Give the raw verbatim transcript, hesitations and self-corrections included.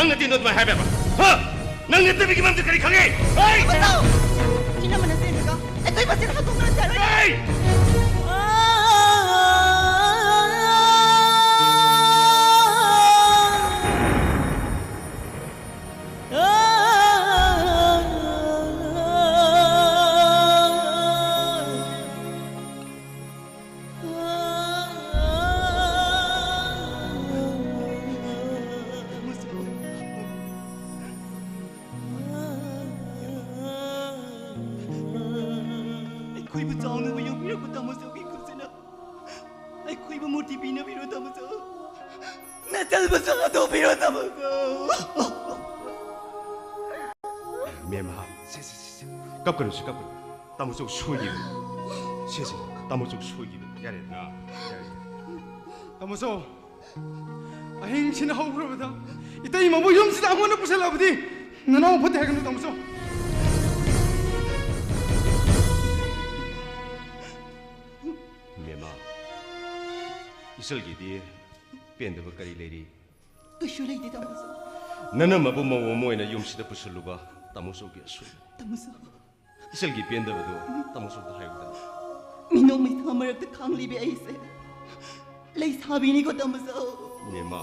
ꯅꯪ ꯅꯇꯦꯟꯗꯣ ꯑꯗꯨꯃꯥꯏꯅ ꯍꯥꯏꯕ ꯌꯥꯕ꯭ꯔꯥ? ꯍꯥ? ꯅꯪ ꯅꯠꯇꯕꯤꯒꯤ ꯃꯔꯝꯗ ꯀꯔꯤ ꯈꯪꯉꯤ? ꯍꯩ! ꯃꯇꯧ! ꯏꯅꯝꯃꯅ ꯆꯦꯟꯈ꯭ꯔꯒ ꯑꯩꯈꯣꯏ ꯃꯁꯦꯟ ꯍꯥꯠꯇꯣꯛꯅꯔꯁꯦ ꯍꯥꯏꯔꯣꯏ? ꯍꯩ! ꯑꯩꯈꯣꯏꯕꯨ ꯆꯥꯎꯅꯕ ꯌꯣꯛꯄꯤꯔꯛꯄ ꯇꯥꯃꯣ ꯆꯧꯒꯤ ꯈꯨꯠꯁꯤꯅ ꯑꯩꯈꯣꯏꯕꯨ ꯃꯨꯔꯇꯤ ꯄꯤꯅꯕꯤꯔꯣ ꯇꯥꯃꯣ ꯆꯧ꯫ ꯅꯆꯜꯕꯨꯁꯨ ꯍꯥꯠꯇꯣꯛꯄꯤꯔꯣ ꯇꯥꯃꯣ ꯆꯧ꯫ ꯃꯦꯝꯃ, ꯁꯦ, ꯁꯦ, ꯁꯦ, ꯁꯦ꯫ ꯀꯞꯀꯅꯨ, ꯁꯦ, ꯀꯞꯀꯅꯨ꯫ ꯇꯥꯃꯣ ꯆꯧ ꯁꯣꯏꯈꯤꯕꯅꯤ꯫ ꯁꯦ, ꯁꯦ, ꯇꯥꯃꯣ ꯆꯧ ꯁꯣꯏꯈꯤꯕꯅꯤ꯫ ꯌꯥꯔꯦꯗꯅ? ꯌꯥꯔꯦ꯫ ꯇꯥꯃꯣ ꯆꯧ, ꯑꯍꯤꯡꯁꯤꯅ ꯍꯧꯈ꯭ꯔꯕꯗ ꯏꯇꯩꯃꯕꯨ ꯌꯨꯝꯁꯤꯗ ꯑꯩꯉꯣꯟꯗ ꯄꯨꯁꯜꯂꯛꯑꯕꯗꯤ ꯅꯅꯥꯎ ꯐꯠꯇꯦ ꯍꯥꯏꯒꯅꯨ, ꯇꯥꯃꯣ ꯆꯧ꯫ ꯃꯦꯃꯥ, ꯏꯆꯜꯒꯤꯗꯤ ꯄꯦꯟꯗꯕ ꯀꯔꯤ ꯂꯩꯔꯤ? ꯀꯩꯁꯨ ꯂꯩꯇꯦ, ꯇꯥꯃꯣ ꯆꯧ꯫ ꯅꯅꯝꯃꯕꯨ ꯃꯧ ꯑꯃ ꯑꯣꯏꯅ ꯌꯨꯝꯁꯤꯗ ꯄꯨꯁꯜꯂꯨꯕ ꯇꯥꯃꯣ ꯆꯧꯒꯤ ꯑꯁꯣꯏꯕꯅꯤ꯫ ꯇꯥꯃꯣ ꯆꯧ꯫ ꯏꯆꯜꯒꯤ ꯄꯦꯟꯗꯕꯗꯨ ꯇꯥꯃꯣ ꯆꯧꯗ ꯍꯥꯏꯌꯨꯗꯅ꯫ ꯃꯤꯅꯣꯛ ꯃꯩꯁꯥ ꯃꯔꯛꯇ ꯈꯥꯡꯂꯤꯕꯤ ꯑꯩꯁꯦ ꯂꯩꯁꯥꯕꯤꯅꯤꯀꯣ, ꯇꯥꯃꯣ ꯆꯧ꯫ ꯃꯦꯃꯥ꯫